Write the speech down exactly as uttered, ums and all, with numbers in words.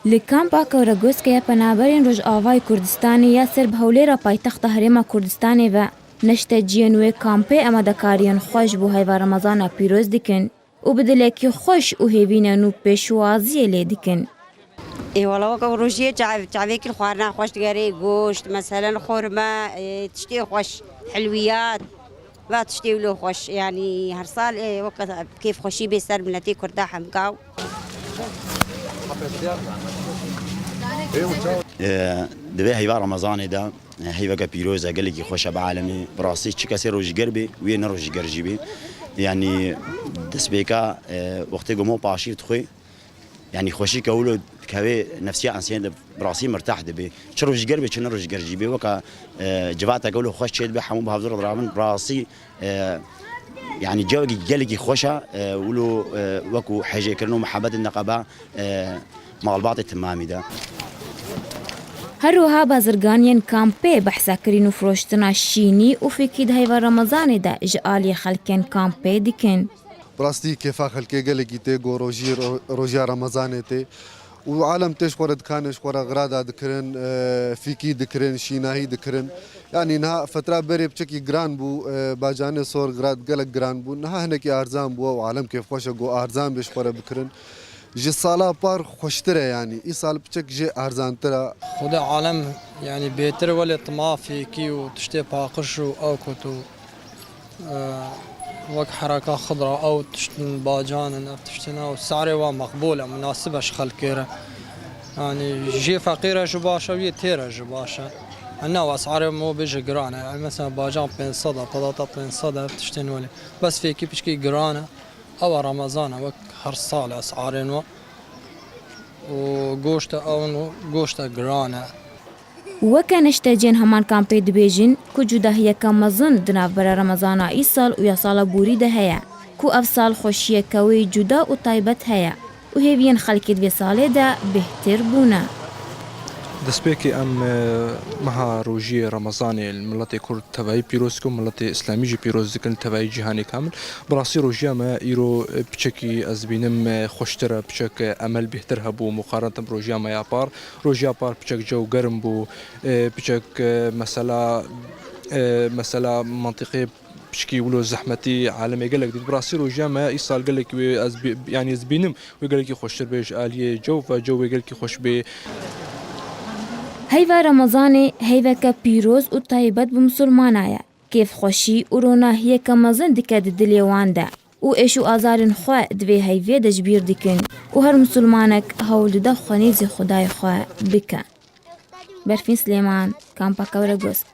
Li kampa Kewregoske ya Penaberên Rojavayê Kurdistanê ya ser bi hewlêra paytexta Herêma Kurdistanê ve, neşteciyên wê kampê amadekariyên xweş bo heyva Remezana pîroz dikin û bi dilekî xweş û hêvînên nû pêşwaziyê lê dikin. Ê wala weke rojiyê çav-, çavêkî xwarina xweş digerê, goşt, meselen xorme, ê, tiştê xweş, hilwiyat, va tiştê wilo xweş. Yanî her sal, ê, weke kêfxweşî bê ser miletê Kurda hemgaw. Ê, divê heyva Remezanê de, ê, heyveke pîroz e, gelekî xweş e bi alemê. Bi rastî çi kesê rojîger bê, wê ne rojîger jî bê. Yanî destpêka, ê, wextê ku mo paşîv dixwê, yanî xweşî ke wilo dikeve nefsiya ensiyê de bi rastî mirtah dibe. Çi rojîger be, çi ne rojîger jî be. Weka, e, civateke wilo xweş çê dibe, hemû bi hevdû re dirabin. Bi rastî, e, yanî cewekî gelekî xweş e, e, wilo, e, wekû hejêkirin û mihebetin neqeba, e, malbatê timamî de. Her wiha bazirganiyên kampê behsa kirîn û firoştina şînî û fîkî di heyva Remezanê de ji aliyê xelkên kampê dikin. Bi rastî kêfa xelkê gelekî tê, ku rojî ro-, rojiya Remezanê tê û alem tê ji xwe re dikanê ji xwe re xirada dikirin, e, fîkî dikirin, şînahî dikirin. Yanî niha fetra berê piçekî giran bû, e, bacanê sor xirad gelek giran bû. Niha hinekî arzan bû û alem kêfxweş e ku arzan bê ji xwe re bikirin. Ji sala par xweştir e yanî. Îsal piçek jê arzantir e. Xwedê alem yanî bêtir welê tima fêkî û tiştê paqij û ew ku tu Wek hereka xidra ew tiştin bacan in, ev tiştin ew sarê wa meqbûl e, munasib e ji xelkê re. Yanî jê feqîr e ji baş e, yê têr e ji baş e. Ena esarê mo bêje giran e. Mesela bacan pênc sed e, patata pênc sed e, ev tiştên welê. Bes fêkî piçkî giran e. Ew e Remezan e, wek her sal e esarên we. Û goşt e ew, goşt e giran e. Weke neşteciyên heman kampê dibêjin ku cudahiyeke mezin di navbera Remezana îsal û ya sala borî de heye, ku ev sal xweşiyeke wê cuda û taybet heye û hêviyên xelkê di vê salê de bêhtir bûne. Destpêkê em, e, meha rojiyê Remezanê li miletê Kurd tevayî pîroz dikin, miletê Îslamî jî pîroz dikin, li tevayî cîhanê kamil. Bi rastî rojiya me îro, e, piçekî ez dibînim, e, xweştir e, piçek, e, emel bêhtir hebû muqarentin bi rojiya me ya par. Rojiya par piçek cew germ bû, e, piçek, e, mesela, e, mesela mentiqê piçkî wilo zehmetî alemê gelek dît. Bi rastî rojiya me îsal gelekî wê ez bi-, yanî ez dibînim wê gelekî xweştir bê ji aliyê cew ve cew wê gelekî xweş bê. Heyva Remezanê heyveke pîroz û taybet bi misilmana ye. Kêfxweşî û ronahiyeke mezin dike di dilê wan de û êş û azarên xwe di vê heyvê de ji bîr dikin û her misilmanek hewl dide xwe nêzî Xwedayê xwe bike. Berfîn Silêman, Kampa Kewregosk.